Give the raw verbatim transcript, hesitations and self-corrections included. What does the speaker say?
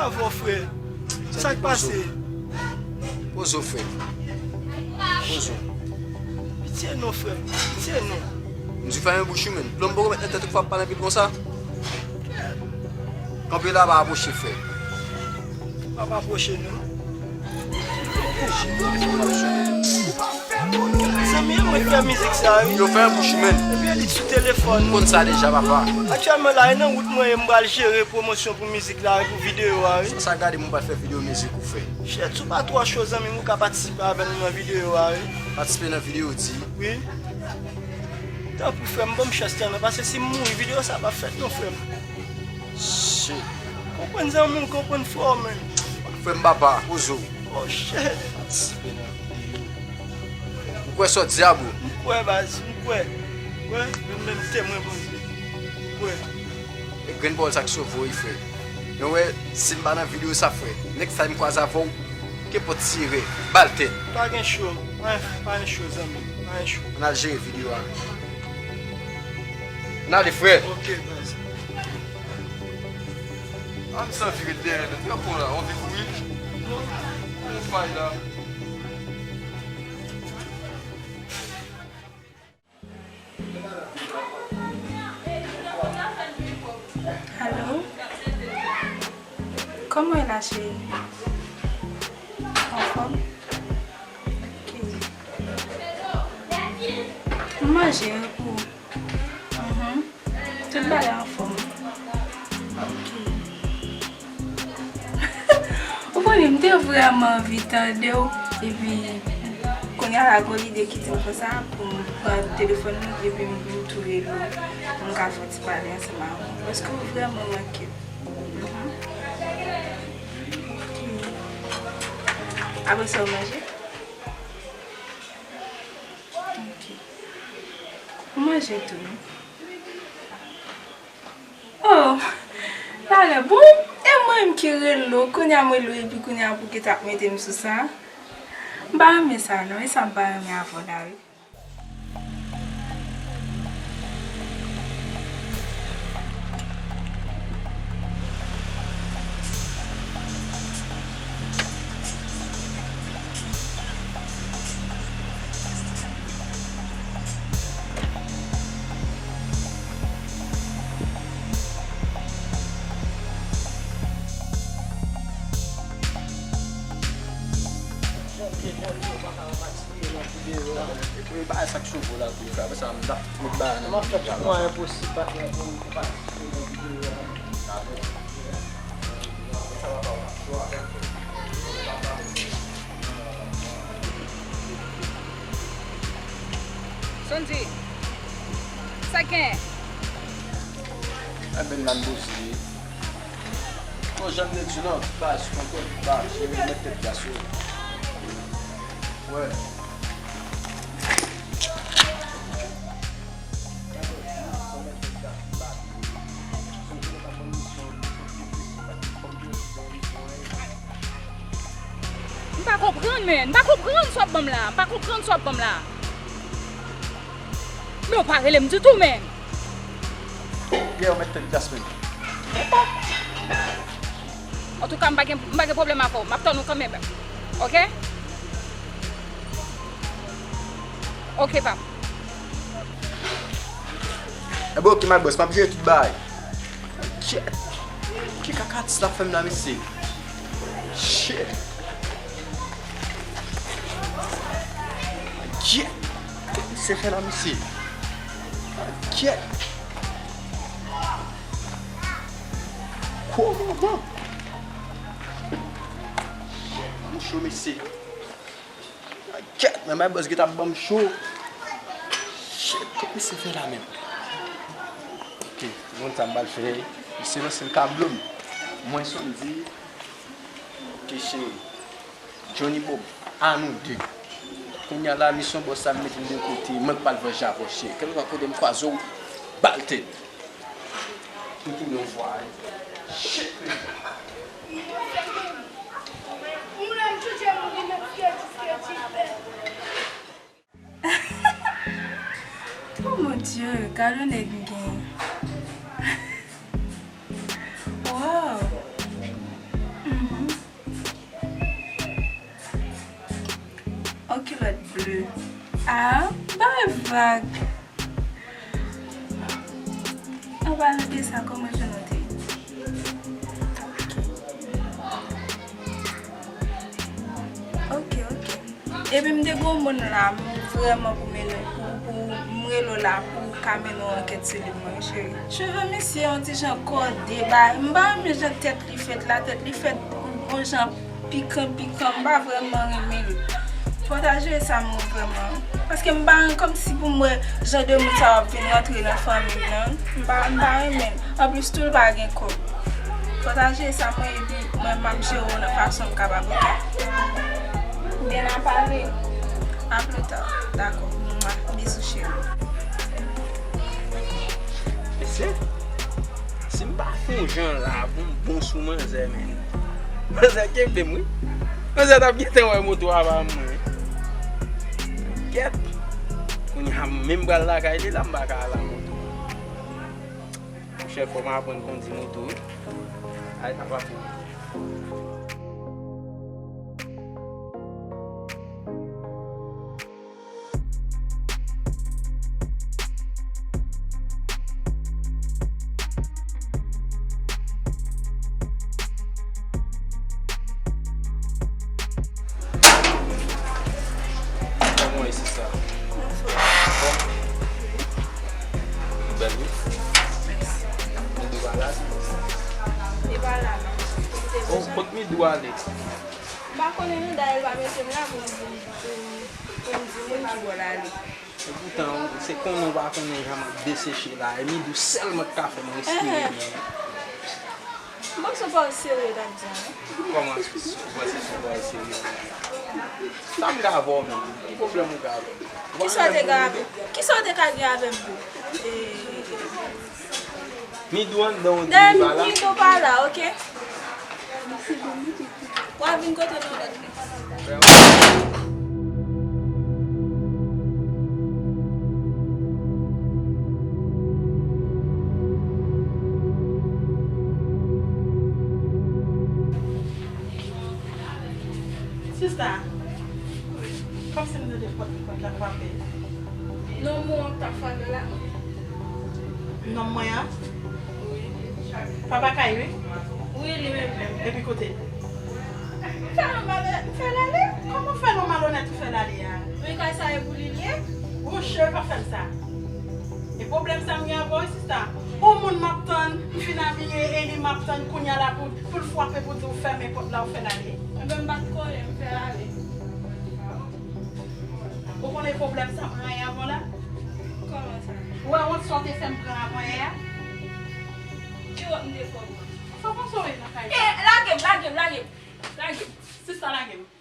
Avè w, frè. Sa k pase? Poze w, frè. Poze w. Pitye non, frè m. Pitye non. M di fèmen bouch ou, menn. Plonbo ou met nan tèt ou k fè w ap pale anpil konsa. Kanpe la, pa apwoche, frè. Pa, pa apwoche non. Zanmi an, mwen fè mizik sa, wi. Yo fè bouch ou, menn. Epi li sou telefòn. M konn sa deja, papa. Aktyèlman la, e nan wout mwen ye, m pral jere pwomosyon pou mizik la, wi, pou videyo a, wi. Sa, sa gade, m pral fè videyo mizik ou fè. Shit, si w pa twò cho, zanmi m, ou ka patisipe avè nou nan videyo a, wi. Patisipe nan videyo, di. Wi. Tanpri, frè m, ban m chans lan, non, paske si m mouri, videyo sa p ap fèt, non, frè m. Shit. Konprann zanmi w, konprann frè w, menn. Frè m, papa, poze w. Oh, shit. Patisipe nan videyo. Ou kwè sa w di a, bro? M kwè, baz, m kwè. Kwè, menm, menm temwen Bondye. M kwè. E grenn pawòl sa k sove w, wi, frè. Men w wè, si m pa nan videyo sa, frè, next time m kwaze avè w, kenpòt ti erè, ba l tèt. Pa gen cho, pa gen, pa gen cho, zanmi, pa gen cho. Ann al jere videyo a. Ann ale, frè. Ok, baz. A, m santi ret dèyè nèt. Yo pran la, anvi kouri. Yon fay la. Alo? Kòman w ye la, cheri? Anfòm? Ok. M manje, wi, pou ou. Mhm. Tout bagay anfòm. Ok. Ou konnen, m te vrèman anvi tande w. Epi, kounye a la, gon lide kite m konsa pou m pran telefòn nan, epi m, m tou rele w, pou m ka fè yon ti pale ansanm avè w. Paske w vrèman manke m. Mhm. Ok. Apre sa, w manje? Ok. Ou manje tou, wi. Oh, talè, bon, e mwen menm ki rele w, kounye a m rele w, epi kounye a pou w gentan ap mete m sou sa. M pa renmen sa, non, e sa m pa renmen avè w la, wi. Epi, bagay sa k sove w la, tou, frè. Apre sa, m t ap met bagay nan men w. M ap fè tout mwayen posib, patnè, pou m patisipe nan videyo a. Sondy, sa gen? Ebyen, nan dosye. Bon, jan m te di w lan, baz, konprann, baz, cheri, met tèt glas yo. Wè. M pa konprann, men. M pa konprann sa w ap ban m la. M pa konprann sa w ap ban m la. Men w pa rele m ditou, men. Pierre, ou mèt tèt Jasmine. Antouka, m pa gen, m pa gen pwoblèm avè w. M ap tann ou kanmenm. Oke? Oke, pap. Enben, oke, my boss, m ap jere tout bagay. Kyèt! Ki kaka atis la fè m la, mesye? Shit! Kyèt! Kot misye fè la, mesye? Kyèt! Kòman? Shit, m cho, mesye. Kyèt, men my boss gentan ap ban m cho. Shit, kot misye fè la menm? Oke, ou konn sa m pral fè. Misye lanse l ka blo m. Mwen Sondy. Oke, cheri. Johnny Bob, a nou de. Kounye a la, misyon bòs la, m mete l de kote. Mwen k pral vanje avè w, cheri. Kèlkeswa kote m kwaze w, ba l tèt. Mwen tounen yon vwa. Shit, mesye. Oh mon Dieu, gade yon nèg m genyen. Wow! Yon kilòt ble. Ah, bay vag. An palan de sa, kòman je nou te ye? Ok, ok. Epi m te gen yon moun la, m vrèman pou mennen, pou, pou m rele w la, pou w ka mennen yon ankèt sou li pou mwen, cheri. Cheve misye yon ti jan kòde, bay. M pa renmen jan tèt li fèt la, tèt li fèt yon jan pikan, pikan, m pa vrèman renmen l. Fò w ta jere sa mwen vrèman. Paske m pa renmen kòmsi pou m wè jan de moun sa yo ap vin rantre nan fanmi m nan. M pa, m pa renmen l. Anplis tou, l pa gen kòb. Fò w ta jere sa mwen, epi mwen, m ap jere w nan fason m kapab, ok? Byen, n a pale. A pli ta. Dakò. Mwa. Bizou, cheri. Mesye, si m pa fè yon jan la, pou m bon sou manzè, men. Manzè kenbe m, wi. Manzè t ap gentan wè moto a pa mwen. Kèt. Kounye a, m menm pral lakay li la, m pa ka al a moto. Monchè, fò m aprann kondi moto, wi. Ay, sa pa fini. Kòman w ye, sista? Anfòm. Ou bèl, wi. Mèsi. Ou dwe pa la? Li pa la, non. Li te bezwen. Oh, kot Midou ale? M pa konnen non, dayè l pa mete m la pou m, pou m, pou m, pou m di moun ki bò l ale. Epoutan, se konnen w pa konnen jan m ap deseche la. E Midou sèlman k ka fè m respire byen. M panse w pa serye, t ap di an, non? Kòman w panse se w pa serye? Sa m ka avè w menm? Ki pwoblèm ou ka avè m? Kisa w te ka avè m? Kisa w te ka gen avè m tou? Midou anndan w di li pa la? Midou pa la, ok? W a vin kote nou lòt lè. Sista, kòmsi m tande pòt, pòt la frape. Non, mwen t ap frape la. Nonm mwen an? Wi. Papa Kay, wi? Wi, li menm menm. Epi kote l? M fè l yon malonèt, m fè l ale. Kòman w fè l yon malonèt, ou fè l ale a? Men kay sa e pou li l ye? Wouch, pa fè m sa. E pwoblèm sa m gen avè w, sista. Yon moun m ap tann, m fin abiye, e li m ap tann kounye a la pou, pou l frape, pou di w fèmen pòt la, ou fè l ale. Enben, m pa t konnen, m fè l ale. Ou konnen pwoblèm sa m ranyen avè w la? Kòman sa? Ou wè wont sa w te fè m pran avanyè a? Ki wont m te fè w pran? Sa konsa w ye nan kay la? Eh, lage m, lage m, lage m, lage m. Sista, lage m.